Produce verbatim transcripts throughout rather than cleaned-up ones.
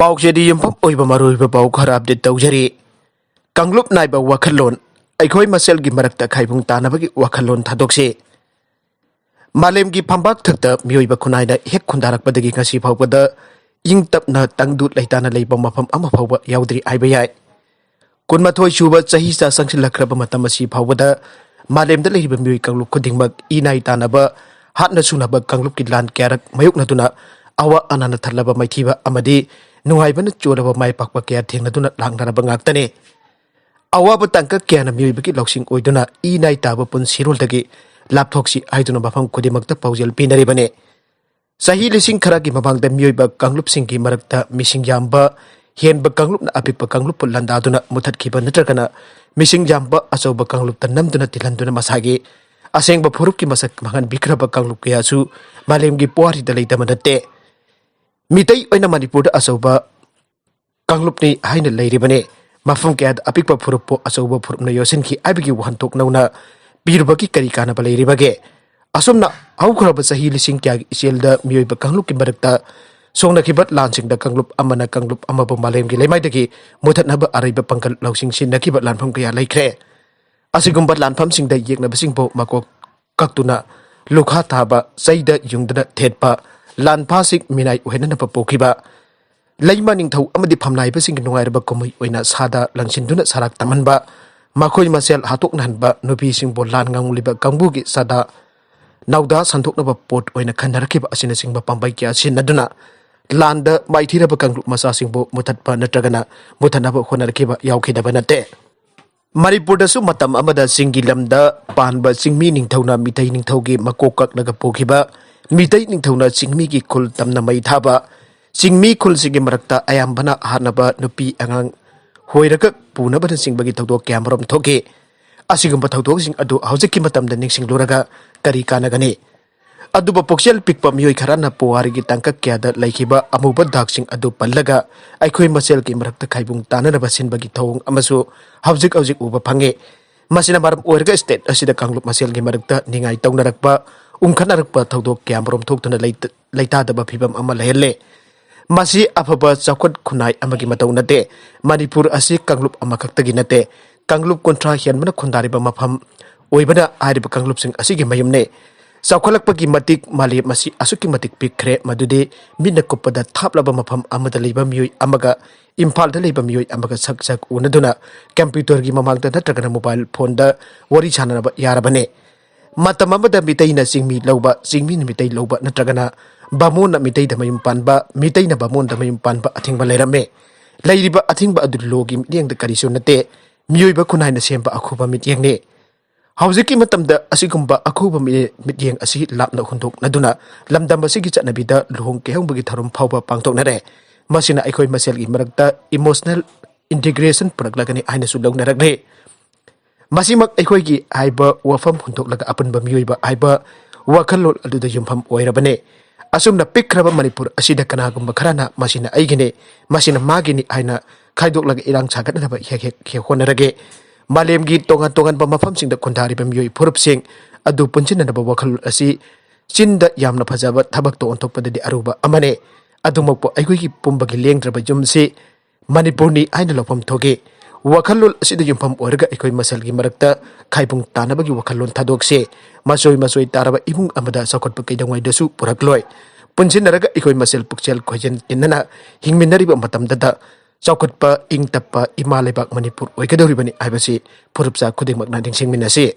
ꯄꯥꯎꯆꯦꯗꯤ ꯌꯨꯝꯐꯝ ꯑꯣꯏꯕ ꯃꯔꯨꯑꯣꯏꯕ ꯄꯥꯎ ꯈꯔ ꯑꯞꯗꯦꯠ ꯇꯧꯖꯔꯤ꯫ ꯀꯥꯡꯂꯨꯞ ꯅꯥꯏꯕ ꯋꯥꯈꯜꯂꯣꯟ, ꯑꯩꯈꯣꯏ ꯃꯁꯦꯜꯒꯤ ꯃꯔꯛꯇ ꯈꯥꯏꯕꯨꯡ ꯇꯥꯅꯕꯒꯤ ꯋꯥꯈꯜꯂꯣꯟ ꯊꯥꯗꯣꯛꯁꯤ꯫ ꯃꯥꯂꯦꯝꯒꯤ ꯐꯝꯕꯥꯛ ꯊꯛꯇ ꯃꯤꯑꯣꯏꯕ ꯈꯨꯟꯅꯥꯏꯅ ꯍꯦꯛ ꯈꯨꯟꯗꯥꯔꯛꯄꯗꯒꯤ ꯉꯁꯤ ꯐꯥꯎꯕꯗ ꯏꯪ ꯇꯞꯅ ꯇꯪꯗꯨ ꯂꯩꯇꯥꯅ ꯂꯩꯕ ꯃꯐꯝ ꯑꯃ ꯐꯥꯎꯕ ꯌꯥꯎꯗ꯭ꯔꯤ ꯍꯥꯏꯕ ꯌꯥꯏ꯫ ꯀꯨꯟꯃꯥꯊꯣꯏ ꯁꯨꯕ ꯆꯍꯤꯆꯥ ꯆꯪꯁꯤꯜꯂꯛꯈ꯭ꯔꯕ ꯃꯇꯝ ꯑꯁꯤ ꯐꯥꯎꯕꯗ ꯃꯥꯂꯦꯝꯗ ꯂꯩꯔꯤꯕ ꯃꯤꯑꯣꯏ ꯀꯥꯡꯂꯨꯞ ꯈꯨꯗꯤꯡꯃꯛ ꯏꯅꯥꯏ ꯇꯥꯅꯕ, ꯍꯥꯠꯅ ꯁꯨꯅꯕ ꯀꯥꯡꯂꯨꯞꯀꯤ ꯂꯥꯟ ꯀꯌꯥꯔꯛ ꯃꯥꯌꯣꯛꯅꯗꯨꯅ ꯑꯋꯥ ꯑꯅꯥꯅ ꯊꯜꯂꯕ ꯃꯥꯏꯊꯤꯕ ꯑꯃꯗꯤ ꯅꯨꯡꯉꯥꯏꯕꯅ ꯆꯣꯜꯂꯕ ꯃꯥꯏ ꯄꯥꯛꯄ ꯀꯌꯥ ꯊꯦꯡꯅꯗꯨꯅ ꯂꯥꯛꯅꯔꯕ ꯉꯥꯛꯇꯅꯤ꯫ ꯑꯋꯥꯕ ꯇꯥꯡꯀꯛ ꯀꯌꯥꯅ ꯃꯤꯑꯣꯏꯕꯒꯤ ꯂꯧꯁꯤꯡ ꯑꯣꯏꯗꯨꯅ ꯏꯅꯥꯏ ꯇꯥꯕ ꯄꯨꯟꯁꯤꯔꯣꯜꯗꯒꯤ ꯂꯥꯞꯊꯣꯛꯁꯤ ꯍꯥꯏꯗꯨꯅ ꯃꯐꯝ ꯈꯨꯗꯤꯡꯃꯛꯇ ꯄꯥꯎꯖꯦꯜ ꯄꯤꯅꯔꯤꯕꯅꯤ꯫ ꯆꯍꯤ ꯂꯤꯁꯤꯡ ꯈꯔꯒꯤ ꯃꯃꯥꯡꯗ ꯃꯤꯑꯣꯏꯕ ꯀꯥꯡꯂꯨꯞꯁꯤꯡꯒꯤ ꯃꯔꯛꯇ ꯃꯤꯁꯤꯡ ꯌꯥꯝꯕ ꯍꯦꯟꯕ ꯀꯥꯡꯂꯨꯞꯅ ꯑꯄꯤꯛꯄ ꯀꯥꯡꯂꯨꯞꯄꯨ ꯂꯥꯟꯗꯥꯗꯨꯅ ꯃꯨꯊꯠꯈꯤꯕ ꯅꯠꯇ꯭ꯔꯒꯅ ꯃꯤꯁꯤꯡ ꯌꯥꯝꯕ ꯑꯆꯧꯕ ꯀꯥꯡꯂꯨꯞꯇ ꯅꯝꯗꯨꯅ ꯇꯤꯜꯍꯟꯗꯨꯅ ꯃꯁꯥꯒꯤ ꯑꯁꯦꯡꯕ ꯐꯨꯔꯨꯞꯀꯤ ꯃꯁꯛ ꯃꯥꯡꯍꯟꯕꯤꯈ꯭ꯔꯕ ꯀꯥꯡꯂꯨꯞ ꯀꯌꯥꯁꯨ ꯃꯥꯂꯦꯝꯒꯤ ꯄꯨꯋꯥꯔꯤꯗ ꯂꯩꯇꯕ ꯅꯠꯇꯦ꯫ ꯃꯤꯇꯩ ꯑꯣꯏꯅ ꯃꯅꯤꯄꯨꯔꯗ ꯑꯆꯧꯕ ꯀꯥꯡꯂꯨꯞꯅꯤ ꯍꯥꯏꯅ ꯂꯩꯔꯤꯕꯅꯤ꯫ ꯃꯐꯝ ꯀꯌꯥꯗ ꯑꯄꯤꯛꯄ ꯐꯨꯔꯨꯞꯄꯨ ꯑꯆꯧꯕ ꯐꯨꯔꯨꯞꯅ ꯌꯣꯠꯁꯤꯟꯈꯤ ꯍꯥꯏꯕꯒꯤ ꯋꯥꯍꯟꯊꯣꯛ ꯅꯧꯅ ꯄꯤꯔꯨꯕꯒꯤ ꯀꯔꯤ ꯀꯥꯟꯅꯕ ꯂꯩꯔꯤꯕꯒꯦ? ꯑꯁꯨꯝꯅ ꯍꯧꯈ꯭ꯔꯕ ꯆꯍꯤ ꯂꯤꯁꯤꯡ ꯀꯌꯥꯒꯤ ꯏꯆꯦꯜꯗ ꯃꯤꯑꯣꯏꯕ ꯀꯥꯡꯂꯨꯞꯀꯤ ꯃꯔꯛꯇ ꯁꯣꯛꯅꯈꯤꯕ ꯂꯥꯟꯁꯤꯡꯗ ꯀꯥꯡꯂꯨꯞ ꯑꯃꯅ ꯀꯥꯡꯂꯨꯞ ꯑꯃꯕꯨ ꯃꯥꯂꯦꯝꯒꯤ ꯂꯩꯃꯥꯏꯗꯒꯤ ꯃꯨꯊꯠꯅꯕ ꯑꯔꯩꯕ ꯄꯥꯡꯒꯜ ꯂꯧꯁꯤꯡ ꯁꯤꯖꯤꯟꯅꯈꯤꯕ ꯂꯥꯟꯐꯝ ꯀꯌꯥ ꯂꯩꯈ꯭ꯔꯦ꯫ ꯑꯁꯤꯒꯨꯝꯕ ꯂꯥꯟꯐꯝꯁꯤꯡꯗ ꯌꯦꯛꯅꯕꯁꯤꯡꯕꯨ ꯃꯀꯣꯛ ꯀꯛꯇꯨꯅ ꯂꯨꯈꯥ ꯊꯥꯕ, ꯆꯩꯗ ꯌꯨꯡꯗꯨꯅ ꯊꯦꯠꯄ, ꯂꯥꯟꯐꯥꯁꯤꯡ ꯃꯤꯅꯥꯏ ꯑꯣꯏꯍꯟꯅꯅꯕ ꯄꯣꯛꯈꯤꯕ, ꯂꯩꯃ ꯅꯤꯡꯊꯧ ꯑꯃꯗꯤ ꯐꯝꯅꯥꯏꯕꯁꯤꯡꯒꯤ ꯅꯨꯡꯉꯥꯏꯔꯕ ꯀꯨꯝꯍꯩ ꯑꯣꯏꯅ ꯁꯥꯗ ꯂꯪꯁꯤꯟꯗꯨꯅ ꯁꯔꯥꯛ ꯇꯝꯍꯟꯕ, ꯃꯈꯣꯏ ꯃꯁꯦꯜ ꯍꯥꯠꯇꯣꯛꯅꯍꯟꯕ, ꯅꯨꯄꯤꯁꯤꯡꯕꯨ ꯂꯥꯟ ꯉꯝꯂꯤꯕ ꯀꯥꯡꯕꯨꯒꯤ ꯆꯥꯗꯥ ꯅꯥꯎꯗꯥ ꯁꯟꯗꯣꯛꯅꯕ ꯄꯣꯠ ꯑꯣꯏꯅ ꯈꯟꯅꯔꯛꯈꯤꯕ ꯑꯁꯤꯅꯆꯤꯡꯕ ꯄꯥꯝꯕꯩ ꯀꯌꯥ ꯁꯤꯖꯤꯟꯅꯗꯨꯅ ꯂꯥꯟꯗ ꯃꯥꯏꯊꯤꯔꯕ ꯀꯥꯡꯂꯨꯞ ꯃꯆꯥꯁꯤꯡꯕꯨ ꯃꯨꯊꯠꯄ ꯅꯠꯇ꯭ꯔꯒꯅ ꯃꯨꯊꯠꯅꯕ ꯍꯣꯠꯅꯔꯛꯈꯤꯕ ꯌꯥꯎꯈꯤꯗꯕ ꯅꯠꯇꯦ꯫ ꯃꯅꯤꯄꯨꯔꯗꯁꯨ ꯃꯇꯝ ꯑꯃꯗ ꯆꯤꯡꯒꯤ ꯂꯝꯗ ꯄꯥꯟꯕ ꯆꯤꯡꯃꯤ ꯅꯤꯡꯊꯧꯅ ꯃꯤꯇꯩ ꯅꯤꯡꯊꯧꯒꯤ ꯃꯀꯣꯛ ꯀꯛꯂꯒ ꯄꯨꯈꯤꯕ, ꯃꯤꯇꯩ ꯅꯤꯡꯊꯧꯅ ꯆꯤꯡꯃꯤꯒꯤ ꯈꯨꯜ ꯇꯝꯅ ꯃꯩ ꯊꯥꯕ, ꯆꯤꯡꯃꯤ ꯈꯨꯜꯁꯤꯡꯒꯤ ꯃꯔꯛꯇ ꯑꯌꯥꯝꯕꯅ ꯍꯥꯠꯅꯕ, ꯅꯨꯄꯤ ꯑꯉꯥꯡ ꯍꯣꯏꯔꯒ ꯄꯨꯅꯕꯅꯆꯤꯡꯕꯒꯤ ꯊꯧꯗꯣꯛ ꯀꯌꯥꯃꯔꯨꯝ ꯊꯣꯛꯈꯤ꯫ ꯑꯁꯤꯒꯨꯝꯕ ꯊꯧꯗꯣꯛꯁꯤꯡ ꯑꯗꯨ ꯍꯧꯖꯤꯛꯀꯤ ꯃꯇꯝꯗ ꯅꯤꯡꯁꯤꯡꯂꯨꯔꯒ ꯀꯔꯤ ꯀꯥꯟꯅꯒꯅꯤ? ꯑꯗꯨꯕꯨ ꯄꯨꯛꯆꯦꯜ ꯄꯤꯛꯄ ꯃꯤꯑꯣꯏ ꯈꯔꯅ ꯄꯨꯋꯥꯔꯤꯒꯤ ꯇꯥꯡꯀꯛ ꯀꯌꯥꯗ ꯂꯩꯈꯤꯕ ꯑꯃꯨꯕ ꯗꯥꯛꯁꯤꯡ ꯑꯗꯨ ꯄꯜꯂꯒ ꯑꯩꯈꯣꯏ ꯃꯁꯦꯜꯒꯤ ꯃꯔꯛꯇ ꯈꯥꯏꯕꯨꯡ ꯇꯥꯅꯅꯕ ꯁꯤꯟꯕꯒꯤ ꯊꯧꯑꯣꯡ ꯑꯃꯁꯨ ꯍꯧꯖꯤꯛ ꯍꯧꯖꯤꯛ ꯎꯕ ꯐꯪꯉꯤ꯫ ꯃꯁꯤꯅ ꯃꯔꯝ ꯑꯣꯏꯔꯒ ꯁ꯭ꯇꯦꯠ ꯑꯁꯤꯗ ꯀꯥꯡꯂꯨꯞ ꯃꯁꯦꯜꯒꯤ ꯃꯔꯛꯇ ꯅꯤꯡꯉꯥꯏ ꯇꯧꯅꯔꯛꯄ, ꯎꯪꯈꯠꯅꯔꯛꯄ ꯊꯧꯗꯣꯛ ꯀꯌꯥꯃꯔꯨꯝ ꯊꯣꯛꯇꯨꯅ ꯂꯩꯇ-, ꯂꯩꯇꯥꯗꯕ ꯐꯤꯕꯝ ꯑꯃ ꯂꯩꯍꯜꯂꯦ꯫ ꯃꯁꯤ ꯑꯐꯕ ꯆꯥꯎꯈꯠ ꯈꯨꯟꯅꯥꯏ ꯑꯃꯒꯤ ꯃꯇꯧ ꯅꯠꯇꯦ꯫ ꯃꯅꯤꯄꯨꯔ ꯑꯁꯤ ꯀꯥꯡꯂꯨꯞ ꯑꯃꯈꯛꯇꯒꯤ ꯅꯠꯇꯦ, ꯀꯥꯡꯂꯨꯞ ꯀꯨꯟꯊ꯭ꯔꯥ ꯍꯦꯟꯕꯅ ꯈꯨꯟꯗꯥꯔꯤꯕ ꯃꯐꯝ ꯑꯣꯏꯕꯅ ꯍꯥꯏꯔꯤꯕ ꯀꯥꯡꯂꯨꯞꯁꯤꯡ ꯑꯁꯤꯒꯤ ꯃꯌꯨꯝꯅꯤ꯫ ꯆꯥꯎꯈꯠꯂꯛꯄꯒꯤ ꯃꯇꯤꯛ ꯃꯥꯂꯦꯝ ꯑꯁꯤ ꯑꯁꯨꯛꯀꯤ ꯃꯇꯤꯛ ꯄꯤꯛꯈ꯭ꯔꯦ, ꯃꯗꯨꯗꯤ ꯃꯤꯠꯅ ꯀꯨꯞꯄꯗ ꯊꯥꯞꯂꯕ ꯃꯐꯝ ꯑꯃꯗ ꯂꯩꯕ ꯃꯤꯑꯣꯏ ꯑꯃꯒ ꯏꯝꯐꯥꯜꯗ ꯂꯩꯕ ꯃꯤꯑꯣꯏ ꯑꯃꯒ ꯁꯛ ꯁꯛ ꯎꯅꯗꯨꯅ ꯀꯝꯄ꯭ꯌꯨꯇꯔꯒꯤ ꯃꯃꯥꯡꯗ ꯅꯠꯇ꯭ꯔꯒꯅ ꯃꯣꯕꯥꯏꯜ ꯐꯣꯟꯗ ꯋꯥꯔꯤ ꯁꯥꯟꯅꯔꯕ ꯌꯥꯔꯕꯅꯦ꯫ ꯃꯇꯝ ꯑꯃꯗ ꯃꯤꯇꯩꯅ ꯆꯤꯡꯃꯤ ꯂꯧꯕ, ꯆꯤꯡꯃꯤꯅ ꯃꯤꯇꯩ ꯂꯧꯕ, ꯅꯠꯇ꯭ꯔꯒꯅ ꯕꯥꯃꯣꯟꯅ ꯃꯤꯇꯩꯗ ꯃꯌꯨꯝ ꯄꯥꯟꯕ, ꯃꯤꯇꯩꯅ ꯕꯥꯃꯣꯟꯗ ꯃꯌꯨꯝ ꯄꯥꯟꯕ ꯑꯊꯤꯡꯕ ꯂꯩꯔꯝꯃꯤ꯫ ꯂꯩꯔꯤꯕ ꯑꯊꯤꯡꯕ ꯑꯗꯨ ꯂꯣꯒꯤ ꯃꯤꯠꯌꯦꯡꯗ ꯀꯔꯤꯁꯨ ꯅꯠꯇꯦ, ꯃꯤꯑꯣꯏꯕ ꯈꯨꯟꯅꯥꯏꯅ ꯁꯦꯝꯕ ꯑꯈꯨꯕ ꯃꯤꯠꯌꯦꯡꯅꯤ꯫ ꯍꯧꯖꯤꯛꯀꯤ ꯃꯇꯝꯗ ꯑꯁꯤꯒꯨꯝꯕ ꯑꯈꯨꯕ ꯃꯤ-, ꯃꯤꯠꯌꯦꯡ ꯑꯁꯤ ꯂꯥꯞꯅ ꯍꯨꯟꯗꯣꯛꯅꯗꯨꯅ ꯂꯝꯗꯝ ꯑꯁꯤꯒꯤ ꯆꯠꯅꯕꯤꯗ ꯂꯨꯍꯣꯡ ꯀꯩꯍꯣꯡꯕꯒꯤ ꯊꯧꯔꯝ ꯐꯥꯎꯕ ꯄꯥꯡꯊꯣꯛꯅꯔꯦ꯫ ꯃꯁꯤꯅ ꯑꯩꯈꯣꯏ ꯃꯁꯦꯜꯒꯤ ꯃꯔꯛꯇ emotional integration ꯄꯨꯔꯛꯂꯒꯅꯤ ꯍꯥꯏꯅꯁꯨ ꯂꯧꯅꯔꯛꯂꯤ꯫ ꯃꯁꯤꯃꯛ ꯑꯩꯈꯣꯏꯒꯤ ꯍꯥꯏꯕ ꯋꯥꯐꯝ ꯍꯨꯟꯗꯣꯛꯂꯒ ꯑꯄꯨꯟꯕ ꯃꯤꯑꯣꯏꯕ ꯍꯥꯏꯕ ꯋꯥꯈꯜꯂꯣꯟ ꯑꯗꯨꯗ ꯌꯨꯝꯐꯝ ꯑꯣꯏꯔꯕꯅꯦ꯫ ꯑꯁꯨꯝꯅ ꯄꯤꯛꯈ꯭ꯔꯕ ꯃꯅꯤꯄꯨꯔ ꯑꯁꯤꯗ ꯀꯅꯥꯒꯨꯝꯕ ꯈꯔꯅ "ꯃꯁꯤꯅ ꯑꯩꯒꯤꯅꯤ, ꯃꯁꯤꯅ ꯃꯥꯒꯤꯅꯤ" ꯍꯥꯏꯅ ꯈꯥꯏꯗꯣꯛꯂꯒ ꯏꯔꯥꯡ ꯁꯥꯒꯠꯅꯅꯕ ꯍꯦꯛ ꯍꯦꯛ ꯍꯦꯛ ꯍꯣꯠꯅꯔꯒꯦ꯫ ꯃꯥꯂꯦꯝꯒꯤ ꯇꯣꯉꯥꯟ ꯇꯣꯉꯥꯟꯕ ꯃꯐꯝꯁꯤꯡꯗ ꯈꯨꯟꯗꯥꯔꯤꯕ ꯃꯤꯑꯣꯏ ꯐꯨꯔꯨꯞꯁꯤꯡ ꯑꯗꯨ ꯄꯨꯟꯁꯤꯟꯅꯅꯕ ꯋꯥꯈꯜꯂꯣꯟ ꯑꯁꯤ ꯆꯤꯟꯗ ꯌꯥꯝꯅ ꯐꯖꯕ ꯊꯕꯛꯇ ꯑꯣꯟꯊꯣꯛꯄꯗꯗꯤ ꯑꯔꯨꯕ ꯑꯃꯅꯤ꯫ ꯑꯗꯨꯃꯛꯄꯨ ꯑꯩꯈꯣꯏꯒꯤ ꯄꯨꯝꯕꯒꯤ ꯂꯦꯡꯗ꯭ꯔꯕ ꯌꯨꯝꯁꯤ ꯃꯅꯤꯄꯨꯔꯅꯤ ꯍꯥꯏꯅ ꯂꯧꯐꯝ ꯊꯣꯛꯏ꯫ ꯋꯥꯈꯜꯂꯣꯟ ꯑꯁꯤꯗ ꯌꯨꯝꯐꯝ ꯑꯣꯏꯔꯒ ꯑꯩꯈꯣꯏ ꯃꯁꯦꯜꯒꯤ ꯃꯔꯛꯇ ꯈꯥꯏꯕꯨꯡ ꯇꯥꯅꯕꯒꯤ ꯋꯥꯈꯜꯂꯣꯟ ꯊꯥꯗꯣꯛꯁꯤ꯫ ꯃꯆꯣꯏ ꯃꯆꯣꯏ ꯇꯥꯔꯕ ꯏꯃꯨꯡ ꯑꯃꯗ ꯆꯥꯎꯈꯠꯄ ꯀꯩꯗꯧꯉꯩꯗꯁꯨ ꯄꯨꯔꯛꯂꯣꯏ꯫ ꯄꯨꯟꯁꯤꯟꯅꯔꯒ ꯑꯩꯈꯣꯏ ꯃꯁꯦꯜ ꯄꯨꯛꯆꯦꯜ ꯈꯣꯏꯖꯦꯜ ꯇꯤꯟꯅꯅ ꯍꯤꯡꯃꯤꯟꯅꯔꯤꯕ ꯃꯇꯝꯗꯇ ꯆꯥꯎꯈꯠꯄ, ꯏꯪ ꯇꯞꯄ ꯏꯃꯥ ꯂꯩꯕꯥꯛ ꯃꯅꯤꯄꯨꯔ ꯑꯣꯏꯒꯗꯧꯔꯤꯕꯅꯤ ꯍꯥꯏꯕꯁꯤ ꯐꯨꯔꯨꯞꯆꯥ ꯈꯨꯗꯤꯡꯃꯛꯅ ꯅꯤꯡꯁꯤꯡꯃꯤꯟꯅꯁꯤ꯫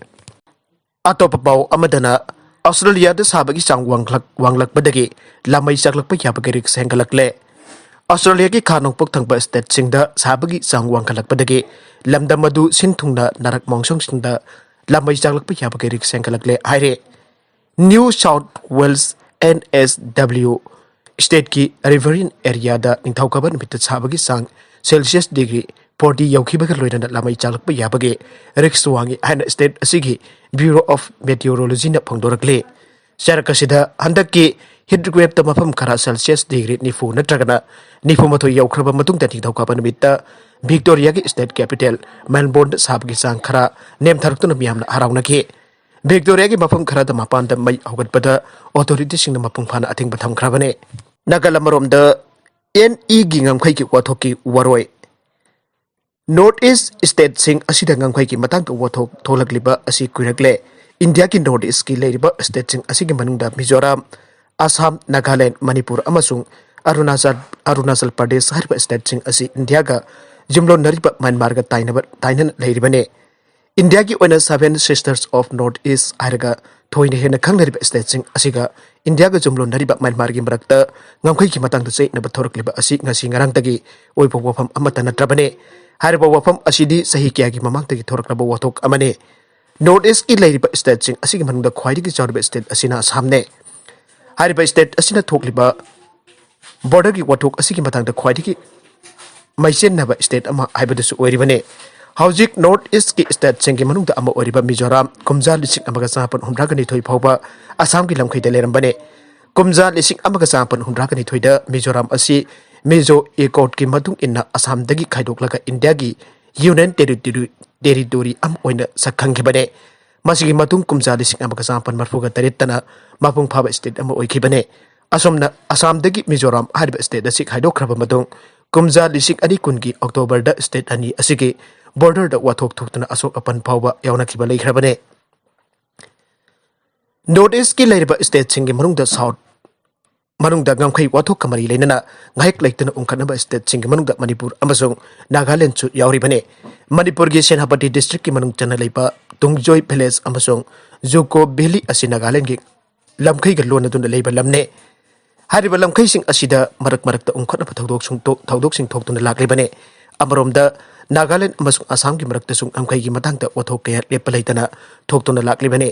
ꯑꯇꯣꯞꯄ ꯄꯥꯎ ꯑꯃꯗꯅ, ꯑꯁꯇ꯭ꯔꯦꯂꯤꯌꯥꯗ ꯁꯥꯕꯒꯤ ꯆꯥꯡ ꯋꯥꯡꯈꯠꯂꯛ-, ꯋꯥꯡꯂꯛꯄꯗꯒꯤ ꯂꯥꯃꯩ ꯆꯥꯛꯂꯛꯄ ꯌꯥꯕꯒꯤ ꯔꯤꯛꯁ ꯍꯦꯟꯒꯠꯂꯛꯂꯦ꯫ ꯑꯁꯇ꯭ꯔꯦꯂꯤꯌꯥꯒꯤ ꯈꯥ ꯅꯣꯡꯄꯣꯛ ꯊꯪꯕ ꯁ꯭ꯇꯦꯠꯁꯤꯡꯗ ꯁꯥꯕꯒꯤ ꯆꯥꯡ ꯋꯥꯡꯈꯠꯂꯛꯄꯗꯒꯤ ꯂꯝꯗꯝ ꯑꯗꯨ ꯁꯤꯟ ꯊꯨꯡꯅ ꯅꯥꯔꯛ ꯃꯣꯡꯁꯣꯡꯁꯤꯡꯗ ꯂꯥꯃꯩ ꯆꯥꯛꯂꯛꯄ ꯌꯥꯕꯒꯤ ꯔꯤꯛꯁ ꯍꯦꯟꯒꯠꯂꯛꯂꯦ ꯍꯥꯏꯔꯦ꯫ New south Welsh, N S W, ꯁ꯭ꯇꯦꯠꯀꯤ ꯔꯤꯚꯔꯤꯟ ꯑꯦꯔꯤꯌꯥꯗ ꯅꯤꯡꯊꯧꯀꯥꯕ ꯅꯨꯃꯤꯠꯇ ꯁꯥꯕꯒꯤ ꯆꯥꯡ ꯁꯦꯜꯁꯤꯌꯁ ꯗꯤꯒ꯭ꯔꯤ ꯐꯣꯔꯇꯤ ꯌꯧꯈꯤꯕꯒ ꯂꯣꯏꯅꯅ ꯂꯥꯃꯩ ꯆꯥꯛꯂꯛꯄ ꯌꯥꯕꯒꯤ ꯔꯤꯛꯁ ꯋꯥꯡꯏ ꯍꯥꯏꯅ ꯁ꯭ꯇꯦꯠ ꯑꯁꯤꯒꯤ ꯕ꯭ꯌꯨꯔꯣ ꯑꯣꯐ ꯃꯦꯇꯤꯑꯣꯔꯣꯂꯣꯖꯤꯅ ꯐꯣꯡꯗꯣꯔꯛꯂꯤ꯫ ꯆꯔꯛ ꯑꯁꯤꯗ ꯍꯟꯗꯛꯀꯤ ꯍꯤꯠ ꯋꯦꯞꯇ ꯃꯐꯝ ꯈꯔ ꯁꯦꯜꯁꯤꯌꯁ ꯗꯤꯒ꯭ꯔꯤ ꯅꯤꯐꯨ ꯅꯠꯇ꯭ꯔꯒꯅ ꯅꯤꯐꯨ ꯃꯥꯊꯣꯏ ꯌꯧꯈ꯭ꯔꯕ ꯃꯇꯨꯡꯗ ꯅꯤꯡꯊꯧꯀꯥꯕ ꯅꯨꯃꯤꯠꯇ ꯚꯤꯛꯇꯣꯔꯤꯌꯥꯒꯤ ꯁ꯭ꯇꯦꯠ ꯀꯦꯄꯤꯇꯦꯜ ꯃꯦꯜꯕꯣꯔꯟꯗ ꯁꯥꯕꯒꯤ ꯆꯥꯡ ꯈꯔ ꯅꯦꯝꯊꯔꯛꯇꯨꯅ ꯃꯤꯌꯥꯝꯅ ꯍꯔꯥꯎꯅꯈꯤ꯫ ꯚꯤꯛꯇꯣꯔꯤꯌꯥꯒꯤ ꯃꯐꯝ ꯈꯔꯗ ꯃꯄꯥꯟꯗ ꯃꯩ ꯍꯧꯒꯠꯄꯗ ꯑꯣꯊꯣꯔꯤꯇꯤꯁꯤꯡꯅ ꯃꯄꯨꯡ ꯐꯥꯅ ꯑꯊꯤꯡꯕ ꯊꯝꯈ꯭ꯔꯕꯅꯤ꯫ ꯅꯥꯀꯜ ꯑꯃꯔꯣꯝꯗ, ꯑꯦꯟ ꯏꯒꯤ ꯉꯝꯈꯩꯒꯤ ꯋꯥꯊꯣꯛꯀꯤ ꯋꯥꯔꯣꯏ꯫ North East stateꯁꯤꯡ ꯑꯁꯤꯗ ꯉꯝꯈꯩꯒꯤ ꯃꯇꯥꯡꯗ ꯋꯥꯊꯣꯛ ꯊꯣꯛꯂꯛꯂꯤꯕ ꯑꯁꯤ ꯀꯨꯏꯔꯛꯂꯦ꯫ ꯏꯟꯗꯤꯌꯥꯒꯤ North Eastꯀꯤ ꯂꯩꯔꯤꯕ stateꯁꯤꯡ ꯑꯁꯤꯒꯤ ꯃꯅꯨꯡꯗ ꯃꯤꯖꯣꯔꯥꯝ, ꯑꯁꯥꯝ, ꯅꯥꯒꯥꯂꯦꯟ, ꯃꯅꯤꯄꯨꯔ ꯑꯃꯁꯨꯡ ꯑꯔꯨꯅꯥꯆꯜ, ꯑꯔꯨꯅꯥꯆꯜ ꯄ꯭ꯔꯗꯦꯁ ꯍꯥꯏꯔꯤꯕ stateꯁꯤꯡ ꯑꯁꯤ ꯏꯟꯗꯤꯌꯥꯒ ꯌꯨꯝꯂꯣꯟꯅꯔꯤꯕ ꯃ꯭ꯌꯥꯟꯃꯥꯔꯒ ꯇꯥꯏꯅꯕ, ꯇꯥꯏꯅꯅ ꯂꯩꯔꯤꯕꯅꯤ꯫ ꯏꯟꯗꯤꯌꯥꯒꯤ ꯑꯣꯏꯅ Seven Sisters of North East ꯍꯥꯏꯔꯒ ꯊꯣꯏꯅ ꯍꯦꯟꯅ ꯈꯪꯅꯔꯤꯕ stateꯁꯤꯡ ꯑꯁꯤꯒ ꯏꯟꯗꯤꯌꯥꯒ ꯌꯨꯝꯂꯣꯟꯅꯔꯤꯕ ꯃ꯭ꯌꯥꯟꯃꯥꯔꯒꯤ ꯃꯔꯛꯇ ꯉꯝꯈꯩꯒꯤ ꯃꯇꯥꯡꯗ ꯆꯌꯦꯠꯅꯕ ꯊꯣꯔꯛꯂꯤꯕ ꯑꯁꯤ ꯉꯁꯤ ꯉꯔꯥꯡꯗꯒꯤ ꯑꯣꯏꯕ ꯋꯥꯐꯝ ꯑꯃꯠꯇ ꯅꯠꯇ꯭ꯔꯕꯅꯤ꯫ ꯍꯥꯏꯔꯤꯕ ꯋꯥꯐꯝ ꯑꯁꯤꯗꯤ ꯆꯍꯤ ꯀꯌꯥꯒꯤ ꯃꯃꯥꯡꯗꯒꯤ ꯊꯣꯔꯛꯂꯕ ꯋꯥꯊꯣꯛ ꯑꯃꯅꯤ꯫ North Eastꯀꯤ ꯂꯩꯔꯤꯕ stateꯁꯤꯡ ꯑꯁꯤꯒꯤ ꯃꯅꯨꯡꯗ ꯈ꯭ꯋꯥꯏꯗꯒꯤ ꯆꯥꯎꯔꯤꯕ state ꯑꯁꯤꯅ ꯑꯁꯥꯝꯅꯤ꯫ ꯍꯥꯏꯔꯤꯕ state ꯑꯁꯤꯅ ꯊꯣꯛꯂꯤꯕ borderꯒꯤ ꯋꯥꯊꯣꯛ ꯑꯁꯤꯒꯤ ꯃꯇꯥꯡꯗ ꯈ꯭ꯋꯥꯏꯗꯒꯤ ꯃꯩꯆꯦꯟꯅꯕ state ꯑꯃ ꯍꯥꯏꯕꯗꯨꯁꯨ ꯑꯣꯏꯔꯤꯕꯅꯤ꯫ ꯍꯧꯖꯤꯛ North Eastꯀꯤ stateꯁꯤꯡꯒꯤ ꯃꯅꯨꯡꯗ ꯑꯃ ꯑꯣꯏꯔꯤꯕ ꯃꯤꯖꯣꯔꯥꯝ ꯀꯨꯝꯖꯥ ꯂꯤꯁꯤꯡ ꯑꯃꯒ ꯆꯥꯃꯥꯄꯟ ꯍꯨꯝꯗ꯭ꯔꯥꯒ ꯅꯤꯊꯣꯏ ꯐꯥꯎꯕ ꯑꯁꯥꯝꯒꯤ ꯂꯝꯈꯩꯗ ꯂꯩꯔꯝꯕꯅꯤ꯫ ꯀꯨꯝꯖꯥ ꯂꯤꯁꯤꯡ ꯑꯃꯒ ꯆꯥꯃꯥꯄꯟ ꯍꯨꯝꯗ꯭ꯔꯥꯒ ꯅꯤꯊꯣꯏꯗ ꯃꯤꯖꯣꯔꯥꯝ ꯑꯁꯤ Mizo Accordꯀꯤ ꯃꯇꯨꯡ ꯏꯟꯅ ꯑꯁꯥꯝꯗꯒꯤ ꯈꯥꯏꯗꯣꯛꯂꯒ ꯏꯟꯗꯤꯌꯥꯒꯤ Union Territory, Territory ꯑꯃ ꯑꯣꯏꯅ ꯁꯛꯈꯪꯈꯤꯕꯅꯤ꯫ ꯃꯁꯤꯒꯤ ꯃꯇꯨꯡ ꯀꯨꯝꯖꯥ ꯂꯤꯁꯤꯡ ꯑꯃꯒ ꯆꯥꯃꯥꯄꯟ ꯃꯔꯤꯐꯨꯒ ꯇꯔꯦꯠꯇꯅ ꯃꯄꯨꯡ ꯐꯥꯕ state ꯑꯃ ꯑꯣꯏꯈꯤꯕꯅꯤ꯫ ꯑꯁꯣꯝꯅ ꯑꯁꯥꯝꯗꯒꯤ ꯃꯤꯖꯣꯔꯥꯝ ꯍꯥꯏꯔꯤꯕ state ꯑꯁꯤ ꯈꯥꯏꯗꯣꯛꯈ꯭ꯔꯕ ꯃꯇꯨꯡ ꯀꯨꯝꯖꯥ ꯂꯤꯁꯤꯡ ꯑꯅꯤ ꯀꯨꯟꯒꯤ Octoberꯗ state ꯑꯅꯤ ꯑꯁꯤꯒꯤ borderꯗ ꯋꯥꯊꯣꯛ ꯊꯣꯛꯇꯨꯅ ꯑꯁꯣꯛ ꯑꯄꯟ ꯐꯥꯎꯕ ꯌꯥꯎꯅꯈꯤꯕ ꯂꯩꯈ꯭ꯔꯕꯅꯤ꯫ North Eastꯀꯤ ꯂꯩꯔꯤꯕ stateꯁꯤꯡꯒꯤ ꯃꯅꯨꯡꯗ South, ꯃꯅꯨꯡꯗ ꯉꯝꯈꯩ ꯋꯥꯊꯣꯛꯀ ꯃꯔꯤ ꯂꯩꯅꯅ ꯉꯥꯏꯍꯥꯛ ꯂꯩꯇꯅ ꯎꯪꯈꯠꯅꯕ stateꯁꯤꯡꯒꯤ ꯃꯅꯨꯡꯗ ꯃꯅꯤꯄꯨꯔ ꯑꯃꯁꯨꯡ ꯅꯥꯒꯥꯂꯦꯟꯗꯁꯨ ꯌꯥꯎꯔꯤꯕꯅꯤ꯫ ꯃꯅꯤꯄꯨꯔꯒꯤ ꯁꯦꯅꯥꯄꯇꯤ districtꯀꯤ ꯃꯅꯨꯡ ꯆꯟꯅ ꯂꯩꯕ ꯇꯨꯡꯖꯣꯏ village ꯑꯃꯁꯨꯡ ꯖꯨꯀꯣ valley ꯑꯁꯤ ꯅꯥꯒꯥꯂꯦꯟꯗꯒꯤ ꯂꯝꯈꯩꯒ ꯂꯣꯟꯅꯗꯨꯅ ꯂꯩꯕ ꯂꯝꯅꯤ꯫ ꯍꯥꯏꯔꯤꯕ ꯂꯝꯈꯩꯁꯤꯡ ꯑꯁꯤꯗ ꯃꯔꯛ ꯃꯔꯛꯇ ꯎꯪꯈꯠꯅꯕ ꯊꯧꯗꯣꯛꯁꯤꯡ ꯊꯣꯛ-, ꯊꯧꯗꯣꯛꯁꯤꯡ ꯊꯣꯛꯇꯨꯅ ꯂꯥꯛꯂꯤꯕꯅꯤ꯫ ꯑꯃꯔꯣꯝꯗ ꯅꯥꯒꯥꯂꯦꯟ ꯑꯃꯁꯨꯡ ꯑꯁꯥꯝꯒꯤ ꯃꯔꯛꯇꯁꯨ ꯉꯝꯈꯩꯒꯤ ꯃꯇꯥꯡꯗ ꯋꯥꯊꯣꯛ ꯀꯌꯥ ꯂꯦꯞꯄ ꯂꯩꯇꯅ ꯊꯣꯛꯇꯨꯅ ꯂꯥꯛꯂꯤꯕꯅꯤ꯫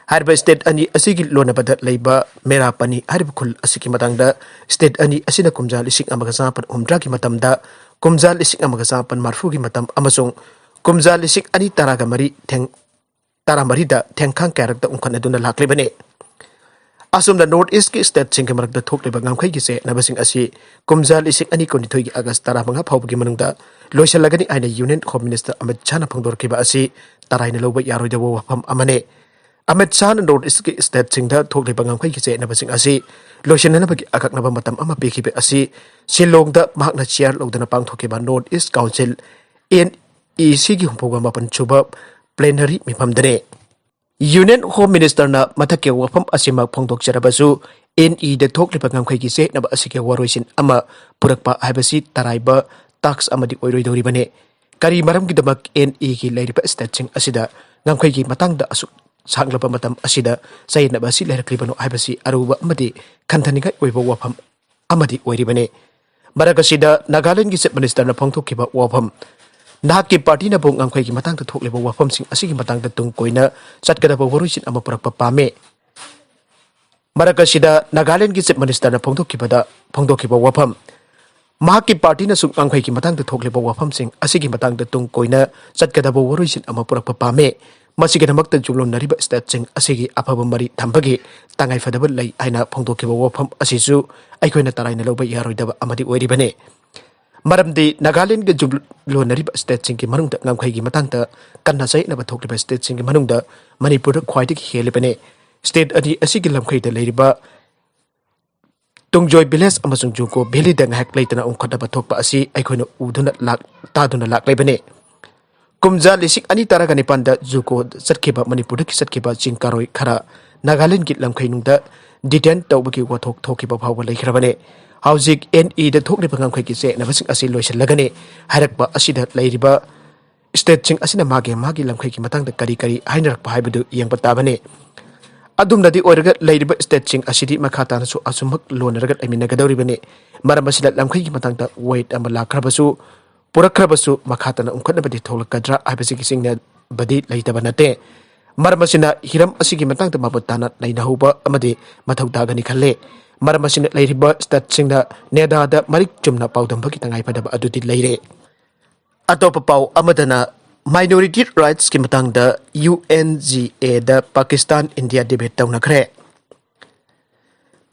ꯍꯥꯏꯔꯤꯕ state ꯑꯅꯤ ꯑꯁꯤꯒꯤ ꯂꯣꯟꯅꯕꯗ ꯂꯩꯕ ꯃꯦꯔꯥꯄꯅꯤ ꯍꯥꯏꯔꯤꯕ ꯈꯨꯜ ꯑꯁꯤꯒꯤ ꯃꯇꯥꯡꯗ state ꯑꯅꯤ ꯑꯁꯤꯅ ꯀꯨꯝꯖꯥ ꯂꯤꯁꯤꯡ ꯑꯃꯒ ꯆꯥꯃꯥꯄꯟ ꯍꯨꯝꯗ꯭ꯔꯥꯒꯤ ꯃꯇꯝꯗ, ꯀꯨꯝꯖꯥ ꯂꯤꯁꯤꯡ ꯑꯃꯒ ꯆꯥꯃꯥꯄꯟ ꯃꯔꯤꯐꯨꯒꯤ ꯃꯇꯝ ꯑꯃꯁꯨꯡ ꯀꯨꯝꯖꯥ ꯂꯤꯁꯤꯡ ꯑꯅꯤ ꯇꯔꯥꯒ ꯃꯔꯤ ꯊꯦꯡ-, ꯇꯔꯥꯃꯔꯤꯗ ꯊꯦꯡꯈꯥꯡ ꯀꯌꯥꯔꯛꯇ ꯎꯪꯈꯠꯅꯗꯨꯅ ꯂꯥꯛꯂꯤꯕꯅꯤ꯫ ꯑꯁꯨꯝꯅ North Eastꯀꯤ stateꯁꯤꯡꯒꯤ ꯃꯔꯛꯇ ꯊꯣꯛꯂꯤꯕ ꯉꯝꯈꯩꯒꯤ ꯆꯌꯦꯠꯅꯕꯁꯤꯡ ꯑꯁꯤ ꯀꯨꯝꯖꯥ ꯂꯤꯁꯤꯡ ꯑꯅꯤ ꯀꯨꯟꯅꯤꯊꯣꯏꯒꯤ August ꯇꯔꯥꯃꯉꯥ ꯐꯥꯎꯕꯒꯤ ꯃꯅꯨꯡꯗ ꯂꯣꯏꯁꯤꯜꯂꯒꯅꯤ ꯍꯥꯏꯅ Union Home Minister ꯑꯃꯤꯠ ꯁꯥꯍꯅ ꯐꯣꯡꯗꯣꯔꯛꯈꯤꯕ ꯑꯁꯤ ꯇꯔꯥꯏꯅ ꯂꯧꯕ ꯌꯥꯔꯣꯏꯗꯕ ꯋꯥꯐꯝ ꯑꯃꯅꯤ꯫ ꯑꯃꯤꯠ ꯁꯥꯍꯅ North Eastꯀꯤ stateꯁꯤꯡꯗ ꯊꯣꯛꯂꯤꯕ ꯉꯝꯈꯩꯒꯤ ꯆꯌꯦꯠꯅꯕꯁꯤꯡ ꯑꯁꯤ ꯂꯣꯏꯁꯤꯟꯅꯅꯕꯒꯤ ꯑꯀꯛꯅꯕ ꯃꯇꯝ ꯑꯃ ꯄꯤꯈꯤꯕ ꯑꯁꯤ ꯁꯤꯂꯣꯡꯗ ꯃꯍꯥꯛꯅ chair ꯂꯧꯗꯨꯅ ꯄꯥꯡꯊꯣꯛꯈꯤꯕ North East Council, NECꯒꯤ ꯍꯨꯝꯐꯨꯒ ꯃꯥꯄꯟ ꯁꯨꯕ plenary ꯃꯤꯐꯝꯗꯅꯤ꯫ Union Home Ministerꯅ ꯃꯊꯛꯀꯤ ꯋꯥꯐꯝ ꯑꯁꯤꯃꯛ ꯐꯣꯡꯗꯣꯛꯆꯔꯕꯁꯨ, NEꯗ ꯊꯣꯛꯂꯤꯕ ꯉꯝꯈꯩꯒꯤ ꯆꯌꯦꯠꯅꯕ ꯑꯁꯤꯒꯤ ꯋꯥꯔꯣꯏꯁꯤꯟ ꯑꯃ ꯄꯨꯔꯛꯄ ꯍꯥꯏꯕꯁꯤ ꯇꯔꯥꯏꯕ task ꯑꯃꯗꯤ ꯑꯣꯏꯔꯣꯏꯗꯧꯔꯤꯕꯅꯤ꯫ ꯀꯔꯤ ꯃꯔꯝꯒꯤꯗꯃꯛ NEꯒꯤ ꯂꯩꯔꯤꯕ stateꯁꯤꯡ ꯑꯁꯤꯗ ꯉꯝꯈꯩꯒꯤ ꯃꯇꯥꯡꯗ ꯑꯁꯨꯛ ꯁꯥꯡꯂꯕ ꯃꯇꯝ ꯑꯁꯤꯗ ꯆꯌꯦꯠꯅꯕ ꯑꯁꯤ ꯂꯩꯔꯛꯂꯤꯕꯅꯣ ꯍꯥꯏꯕꯁꯤ ꯑꯔꯨꯕ ꯑꯃꯗꯤ ꯈꯟꯊꯅꯤꯡꯉꯥꯏ ꯑꯣꯏꯕ ꯋꯥꯐꯝ ꯑꯃꯗꯤ ꯑꯣꯏꯔꯤꯕꯅꯤ꯫ ꯃꯔꯛ ꯑꯁꯤꯗ ꯅꯥꯒꯥꯂꯦꯟꯗꯒꯤ Chief Ministerꯅ ꯐꯣꯡꯗꯣꯛꯈꯤꯕ ꯋꯥꯐꯝ, ꯅꯍꯥꯛꯀꯤ partyꯅꯕꯨ ꯉꯝꯈꯩꯒꯤ ꯃꯇꯥꯡꯗ ꯊꯣꯛꯂꯤꯕ ꯋꯥꯐꯝꯁꯤꯡ ꯑꯁꯤꯒꯤ ꯃꯇꯥꯡꯗ ꯇꯨꯡ ꯀꯣꯏꯅ ꯆꯠꯀꯗꯕ ꯋꯥꯔꯣꯏꯁꯤꯟ ꯑꯃ ꯄꯨꯔꯛꯄ ꯄꯥꯝꯃꯤ꯫ ꯃꯔꯛ ꯑꯁꯤꯗ ꯅꯥꯒꯥꯂꯦꯟꯗꯒꯤ Chief Ministerꯅ ꯐꯣꯡꯗꯣꯛꯈꯤꯕꯗ, ꯐꯣꯡꯗꯣꯛꯈꯤꯕ ꯋꯥꯐꯝ, ꯃꯍꯥꯛꯀꯤ partyꯅꯁꯨ ꯉꯝꯈꯩꯒꯤ ꯃꯇꯥꯡꯗ ꯊꯣꯛꯂꯤꯕ ꯋꯥꯐꯝꯁꯤꯡ ꯑꯁꯤꯒꯤ ꯃꯇꯥꯡꯗ ꯇꯨꯡ ꯀꯣꯏꯅ ꯆꯠꯀꯗꯕ ꯋꯥꯔꯣꯏꯁꯤꯟ ꯑꯃ ꯄꯨꯔꯛꯄ ꯄꯥꯝꯃꯤ꯫ ꯃꯁꯤꯒꯤꯗꯃꯛꯇ ꯌꯨꯝꯂꯣꯟꯅꯔꯤꯕ stateꯁꯤꯡ ꯑꯁꯤꯒꯤ ꯑꯐꯕ ꯃꯔꯤ ꯊꯝꯕꯒꯤ ꯇꯉꯥꯏꯐꯗꯕ ꯂꯩ ꯍꯥꯏꯅ ꯐꯣꯡꯗꯣꯛꯈꯤꯕ ꯋꯥꯐꯝ ꯑꯁꯤꯁꯨ ꯑꯩꯈꯣꯏꯅ ꯇꯔꯥꯏꯅ ꯂꯧꯕ ꯌꯥꯔꯣꯏꯗꯕ ꯑꯃꯗꯤ ꯑꯣꯏꯔꯤꯕꯅꯤ꯫ ꯃꯔꯝꯗꯤ ꯅꯥꯒꯥꯂꯦꯟꯗꯒꯤ ꯌꯨꯝꯂꯣꯟꯅꯔꯤꯕ stateꯁꯤꯡꯒꯤ ꯃꯅꯨꯡꯗ ꯉꯝꯈꯩꯒꯤ ꯃꯇꯥꯡꯗ ꯀꯟꯅ ꯆꯌꯦꯠꯅꯕ ꯊꯣꯛꯂꯤꯕ stateꯁꯤꯡꯒꯤ ꯃꯅꯨꯡꯗ ꯃꯅꯤꯄꯨꯔꯗ ꯈ꯭ꯋꯥꯏꯗꯒꯤ ꯍꯦꯜꯂꯤꯕꯅꯤ꯫ State ꯑꯅꯤ ꯑꯁꯤꯒꯤ ꯂꯝꯈꯩꯗ ꯂꯩꯔꯤꯕ ꯇꯨꯡꯖꯣꯏ village ꯑꯃꯁꯨꯡ ꯖꯨꯀꯣ valleyꯗ ꯉꯥꯏꯍꯥꯛ ꯂꯩꯇꯅ ꯎꯪꯈꯠꯅꯕ ꯊꯣꯛꯄ ꯑꯁꯤ ꯑꯩꯈꯣꯏꯅ ꯎꯗꯨꯅ ꯂꯥꯛ-, ꯇꯥꯗꯨꯅ ꯂꯥꯛꯂꯤꯕꯅꯤ꯫ ꯀꯨꯝꯖꯥ ꯂꯤꯁꯤꯡ ꯑꯅꯤ ꯇꯔꯥꯒ ꯅꯤꯄꯥꯟꯗ ꯖꯨꯀꯣ ꯆꯠꯈꯤꯕ, ꯃꯅꯤꯄꯨꯔꯗꯒꯤ ꯆꯠꯈꯤꯕ ꯆꯤꯡ ꯀꯥꯔꯣꯏ ꯈꯔ ꯅꯥꯒꯥꯂꯦꯟꯗꯒꯤ ꯂꯝꯈꯩꯅꯨꯡꯗ detain ꯇꯧꯕꯒꯤ ꯋꯥꯊꯣꯛ ꯊꯣꯛꯈꯤꯕ ꯐꯥꯎꯕ ꯂꯩꯈ꯭ꯔꯕꯅꯤ꯫ ꯍꯧꯖꯤꯛ NEꯗ ꯊꯣꯛꯂꯤꯕ ꯉꯝꯈꯩꯒꯤ ꯆꯌꯦꯠꯅꯕꯁꯤꯡ ꯑꯁꯤ ꯂꯣꯏꯁꯤꯜꯂꯒꯅꯤ ꯍꯥꯏꯔꯛꯄ ꯑꯁꯤꯗ ꯂꯩꯔꯤꯕ stateꯁꯤꯡ ꯑꯁꯤꯅ ꯃꯥꯒꯤ ꯃꯥꯒꯤ ꯂꯝꯈꯩꯒꯤ ꯃꯇꯥꯡꯗ ꯀꯔꯤ ꯀꯔꯤ ꯍꯥꯏꯅꯔꯛꯄ ꯍꯥꯏꯕꯗꯨ ꯌꯦꯡꯕ ꯇꯥꯕꯅꯤ꯫ ꯑꯗꯨꯝꯅꯗꯤ ꯑꯣꯏꯔꯒ ꯂꯩꯔꯤꯕ stateꯁꯤꯡ ꯑꯁꯤꯗꯤ ꯃꯈꯥ ꯇꯥꯅꯁꯨ ꯑꯁꯨꯝꯃꯛ ꯂꯣꯟꯅꯔꯒ ꯂꯩꯃꯤꯟꯅꯒꯗꯧꯔꯤꯕꯅꯤ꯫ ꯃꯔꯝ ꯑꯁꯤꯅ ꯂꯝꯈꯩꯒꯤ ꯃꯇꯥꯡꯗ weight ꯑꯃ ꯂꯥꯛꯈ꯭ꯔꯕꯁꯨ, ꯄꯨꯔꯛꯈ꯭ꯔꯕꯁꯨ ꯃꯈꯥ ꯇꯥꯅ ꯎꯪꯈꯠꯅꯕꯗꯤ ꯊꯣꯛꯂꯛꯀꯗ꯭ꯔꯥ ꯍꯥꯏꯕꯁꯤꯒꯤ ꯆꯤꯡꯅꯕꯗꯤ ꯂꯩꯇꯕ ꯅꯠꯇꯦ꯫ ꯃꯔꯝ ꯑꯁꯤꯅ ꯍꯤꯔꯝ ꯑꯁꯤꯒꯤ ꯃꯇꯥꯡꯗ ꯃꯃꯨꯠ ꯇꯥꯅ ꯅꯩꯅꯍꯧꯕ ꯑꯃꯗꯤ ꯃꯊꯧ ꯇꯥꯒꯅꯤ ꯈꯜꯂꯦ꯫ ꯃꯔꯝ ꯑꯁꯤꯅ ꯂꯩꯔꯤꯕ stateꯁꯤꯡꯅ NEDAꯗ ꯃꯔꯤꯛ ꯆꯨꯝꯅ ꯄꯥꯎꯗꯝꯕꯒꯤ ꯇꯉꯥꯏꯐꯗꯕ ꯑꯗꯨꯗꯤ ꯂꯩꯔꯦ꯫ ꯑꯇꯣꯞꯄ ꯄꯥꯎ ꯑꯃꯗꯅ, minority rightsꯀꯤ ꯃꯇꯥꯡꯗ UNGAꯗ ꯄꯥꯀꯤꯁꯇꯥꯟ ꯏꯟꯗꯤꯌꯥ debate ꯇꯧꯅꯈ꯭ꯔꯦ꯫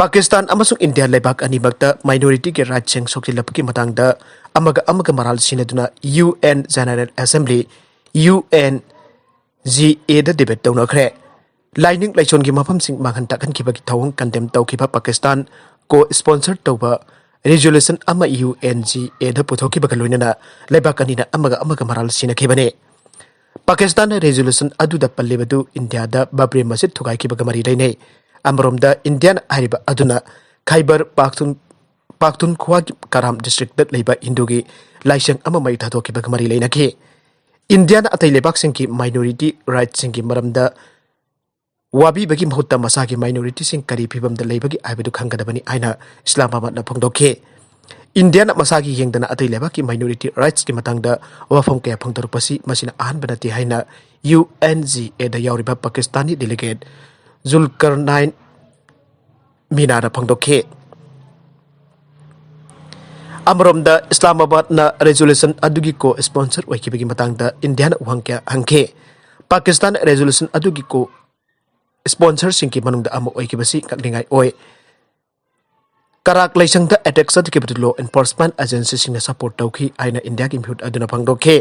ꯄꯥꯀꯤꯁꯇꯥꯟ ꯑꯃꯁꯨꯡ ꯏꯟꯗꯤꯌꯥ ꯂꯩꯕꯥꯛ ꯑꯅꯤꯃꯛꯇ minorityꯒꯤ rightꯁꯤꯡ ꯁꯣꯛꯆꯤꯜꯂꯛꯄꯒꯤ ꯃꯇꯥꯡꯗ ꯑꯃꯒ ꯑꯃꯒ ꯃꯔꯥꯜ ꯁꯤꯟꯅꯗꯨꯅ UN General Assembly, UNGAꯗ debate ꯇꯧꯅꯈ꯭ꯔꯦ꯫ ꯂꯥꯏꯅꯤꯡ ꯂꯥꯏꯁꯣꯟꯒꯤ ꯃꯐꯝꯁꯤꯡ ꯃꯥꯡꯍꯟ ꯇꯥꯛꯍꯟꯈꯤꯕꯒꯤ ꯊꯧꯑꯣꯡ ꯀꯟꯗꯦꯝ ꯇꯧꯈꯤꯕ ꯄꯥꯀꯤꯁꯇꯥꯟ ꯀꯣ ꯁ꯭ꯄꯣꯟꯁꯔ ꯇꯧꯕ ꯔꯤꯖꯣꯂꯨꯁꯟ ꯑꯃ ꯌꯨ ꯑꯦꯟ ꯖꯤ ꯑꯦꯗ ꯄꯨꯊꯣꯛꯈꯤꯕꯒ ꯂꯣꯏꯅꯅ ꯂꯩꯕꯥꯛ ꯑꯅꯤꯅ ꯑꯃꯒ ꯑꯃꯒ ꯃꯔꯥꯜ ꯁꯤꯅꯈꯤꯕꯅꯤ꯫ ꯄꯥꯀꯤꯁꯇꯥꯟꯅ ꯔꯤꯖꯣꯂꯨꯁꯟ ꯑꯗꯨꯗ ꯄꯜꯂꯤꯕꯗꯨ ꯏꯟꯗꯤꯌꯥꯗ ꯕꯥꯕ꯭ꯔꯤ ꯃꯁꯖꯤꯗ ꯊꯨꯒꯥꯏꯈꯤꯕꯒ ꯃꯔꯤ ꯂꯩꯅꯩ꯫ ꯑꯃꯔꯣꯝꯗ ꯏꯟꯗꯤꯌꯥꯅ ꯍꯥꯏꯔꯤꯕ ꯑꯗꯨꯅ ꯈꯥꯏꯕꯔ ꯄꯥꯛꯊꯨꯟ ꯄꯥꯛꯊꯨꯟꯈ꯭ꯋꯥꯒꯤ ꯀꯔꯥꯝ ꯗꯤꯁꯇ꯭ꯔꯤꯛꯇ ꯂꯩꯕ ꯍꯤꯟꯗꯨꯒꯤ ꯂꯥꯏꯁꯪ ꯑꯃ ꯃꯩ ꯊꯥꯗꯣꯛꯈꯤꯕꯒ ꯃꯔꯤ ꯂꯩꯅꯈꯤ꯫ ꯏꯟꯗꯤꯌꯥꯅ ꯑꯇꯩ ꯂꯩꯕꯥꯛꯁꯤꯡꯒꯤ ꯃꯥꯏꯅꯣꯔꯤꯇꯤ ꯔꯥꯏꯠꯁꯤꯡꯒꯤ ꯃꯔꯝꯗ ꯋꯥꯕꯤꯕꯒꯤ ꯃꯍꯨꯠꯇ ꯃꯁꯥꯒꯤ ꯃꯥꯏꯅꯣꯔꯤꯇꯤꯁꯤꯡ ꯀꯔꯤ ꯐꯤꯕꯝꯗ ꯂꯩꯕꯒꯦ ꯍꯥꯏꯕꯗꯨ ꯈꯪꯒꯗꯕꯅꯤ ꯍꯥꯏꯅ ꯏꯁꯂꯥꯃꯥꯕꯥꯗꯅ ꯐꯣꯡꯗꯣꯛꯈꯤ꯫ ꯏꯟꯗꯤꯌꯥꯅ ꯃꯁꯥꯒꯤ ꯌꯦꯡꯗꯅ ꯑꯇꯩ ꯂꯩꯕꯥꯛꯀꯤ ꯃꯥꯏꯅꯣꯔꯤꯇꯤ ꯔꯥꯏꯠꯁꯀꯤ ꯃꯇꯥꯡꯗ ꯋꯥꯐꯝ ꯀꯌꯥ ꯐꯣꯡꯗꯣꯔꯛꯄꯁꯤ ꯃꯁꯤꯅ ꯑꯍꯥꯟꯕ ꯅꯠꯇꯦ ꯍꯥꯏꯅ ꯌꯨ ꯑꯦꯟ ꯖꯤ ꯑꯦꯗ ꯌꯥꯎꯔꯤꯕ ꯄꯥꯀꯤꯁꯇꯥꯟꯒꯤ ꯗꯦꯂꯤꯒꯦꯠ ꯖꯨꯜꯀꯔꯅꯥꯏꯟ ꯃꯤꯅꯥꯅ ꯐꯣꯡꯗꯣꯛꯈꯤ꯫ ꯑꯃꯔꯣꯝꯗ ꯏꯁꯂꯥꯃꯥꯕꯥꯗꯅ ꯔꯦꯖꯣꯂꯨꯁꯟ ꯑꯗꯨꯒꯤ ꯀꯣ ꯁ꯭ꯄꯣꯟꯁꯔ ꯑꯣꯏꯈꯤꯕꯒꯤ ꯃꯇꯥꯡꯗ ꯏꯟꯗꯤꯌꯥꯅ ꯋꯥꯍꯪ ꯀꯌꯥ ꯍꯪꯈꯤ꯫ ꯄꯥꯀꯤꯁꯇꯥꯟ ꯔꯦꯖꯣꯂꯨꯁꯟ ꯑꯗꯨꯒꯤ ꯀꯣ ꯁ꯭ꯄꯣꯟꯁꯔꯁꯤꯡꯒꯤ ꯃꯅꯨꯡꯗ ꯑꯃ ꯑꯣꯏꯈꯤꯕꯁꯤ ꯉꯛꯅꯤꯡꯉꯥꯏ ꯑꯣꯏ꯫ ꯀꯔꯥꯛ ꯂꯥꯏꯁꯪꯗ ꯑꯦꯇꯦꯛ ꯆꯠꯈꯤꯕꯗꯨ ꯂꯣ ꯑꯦꯟꯐꯣꯔꯁꯃꯦꯟ ꯑꯦꯖꯦꯟꯁꯤꯁꯤꯡꯅ ꯁꯄꯣꯔꯠ ꯇꯧꯈꯤ ꯍꯥꯏꯅ ꯏꯟꯗꯤꯌꯥꯒꯤ ꯃꯤꯍꯨꯠ ꯑꯗꯨꯅ ꯐꯣꯡꯗꯣꯛꯈꯤ꯫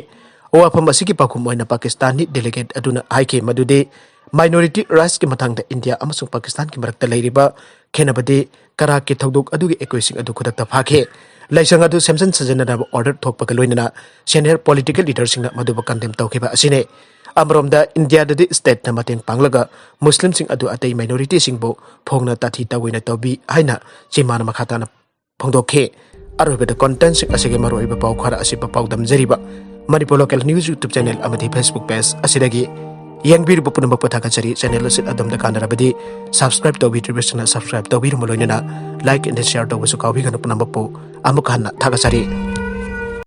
ꯋꯥꯐꯝ ꯑꯁꯤꯒꯤ ꯄꯥꯎꯈꯨꯝ ꯑꯣꯏꯅ ꯄꯥꯀꯤꯁꯇꯥꯟꯒꯤ ꯗꯦꯂꯤꯒꯦꯠ ꯑꯗꯨꯅ ꯍꯥꯏꯈꯤ ꯃꯗꯨꯗꯤ ꯃꯥꯏꯅꯣꯔꯤꯇꯤ ꯔꯥꯏꯠꯁꯀꯤ ꯃꯇꯥꯡꯗ ꯏꯟꯗꯤꯌꯥ ꯑꯃꯁꯨꯡ ꯄꯥꯀꯤꯁꯇꯥꯟꯒꯤ ꯃꯔꯛꯇ ꯂꯩꯔꯤꯕ ꯈꯦꯟꯅꯕꯗꯤ ꯀꯔꯥꯛꯀꯤ ꯊꯧꯗꯣꯛ ꯑꯗꯨꯒꯤ ꯑꯦꯀ꯭ꯌꯨꯁꯁꯤꯡ ꯑꯗꯨ ꯈꯨꯗꯛꯇ ꯐꯥꯈꯤ꯫ ꯂꯥꯏꯁꯪ ꯑꯗꯨ ꯁꯦꯝꯖꯤꯟ ꯁꯥꯖꯤꯟꯅꯅꯕ ꯑꯣꯔꯗꯔ ꯊꯣꯛꯄꯒ ꯂꯣꯏꯅꯅ ꯁꯦꯅꯤꯌꯔ ꯄꯣꯂꯤꯇꯤꯀꯦꯜ ꯂꯤꯗꯔꯁꯤꯡꯅ ꯃꯗꯨꯕꯨ ꯀꯟꯗꯦꯝ ꯇꯧꯈꯤꯕ ꯑꯁꯤꯅꯤ꯫ ꯑꯃꯔꯣꯝꯗ ꯏꯟꯗꯤꯌꯥꯗꯗꯤ ꯁ꯭ꯇꯦꯠꯅ ꯃꯇꯦꯡ ꯄꯥꯡꯂꯒ ꯃꯨꯁꯂꯤꯝꯁꯤꯡ ꯑꯗꯨ ꯑꯇꯩ ꯃꯥꯏꯅꯣꯔꯤꯇꯤꯁꯤꯡꯕꯨ ꯐꯣꯡꯅ ꯇꯥꯊꯤ ꯇꯥꯑꯣꯏꯅ ꯇꯧꯕꯤ ꯍꯥꯏꯅ ꯆꯤꯃꯥꯅ ꯃꯈꯥ ꯇꯥꯅ ꯐꯣꯡꯗꯣꯛꯈꯤ꯫ ꯑꯔꯣꯏꯕꯗ ꯀꯣꯟꯇꯦꯟꯠꯁꯤꯡ ꯑꯁꯤꯒꯤ ꯃꯔꯨꯑꯣꯏꯕ ꯄꯥꯎ ꯈꯔ ꯑꯁꯤ ꯄꯥꯎꯗꯝꯖꯔꯤꯕ Manipur local news YouTube channel ꯑꯃꯗꯤ ꯐꯦꯁꯕꯨꯛ ꯄꯦꯖ ꯑꯁꯤꯗꯒꯤ꯫ ꯌꯦꯡꯕꯤꯔꯤꯕ ꯄꯨꯝꯅꯃꯛꯄꯨ ꯊꯥꯒꯠꯆꯔꯤ꯫ ꯆꯦꯅꯦꯜ ꯑꯁꯤ ꯑꯗꯣꯝꯗ ꯀꯥꯟꯅꯔꯕꯗꯤ ꯁꯕꯁꯀ꯭ꯔꯥꯏꯕ ꯇꯧꯕꯤꯗ꯭ꯔꯤꯕꯁꯤꯡꯅ ꯁꯕꯁꯀ꯭ꯔꯥꯏꯕ ꯇꯧꯕꯤꯔꯝꯕ ꯂꯣꯏꯅꯅ ꯂꯥꯏꯛ ꯑꯦꯟ ꯁꯤꯌꯥꯔ ꯇꯧꯕꯁꯨ ꯀꯥꯎꯕꯤꯒꯅꯨ꯫ ꯄꯨꯝꯅꯃꯛꯄꯨ ꯑꯃꯨꯛ ꯍꯟꯅ ꯊꯥꯒꯠꯆꯔꯤ꯫